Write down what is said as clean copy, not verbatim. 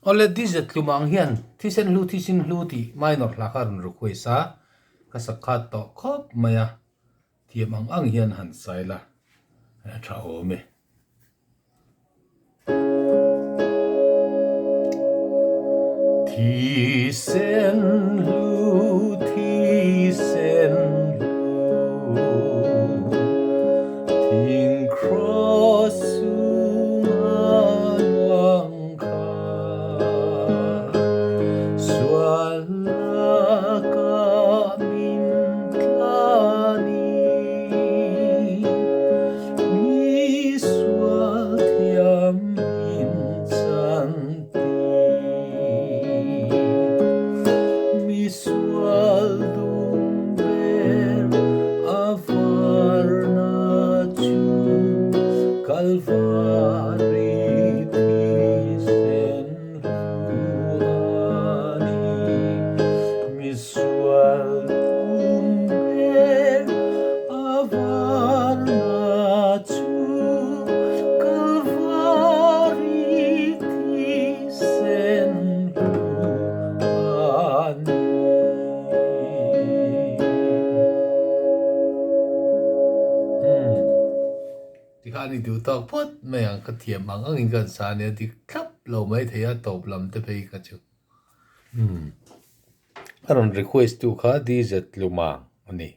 Awle DZ tlumang hian thisen hlu thisin hlu tih minor hla kha a rawn request a, ka sak khat tawh khawp mai a, thiam ang ang hian han sai la a tha awm e. Thisen hlu thisen hlu thing cross chunga luang kha sual laka min tlani mi sual thiam min chan ti mi sual dum ber a varna chu Kalvari thisen hlu a ni. Mi sual dum ber a varna chu Kalvari thisen hlu a ni. Tikhan i duh tawk phawt mai ang, ka thiam ang angin ka han sa a nia, dik thlap lo mai thei a tawp lam te phei kha chu. Umm. A rawn request tu kha DZ Lumang a ni.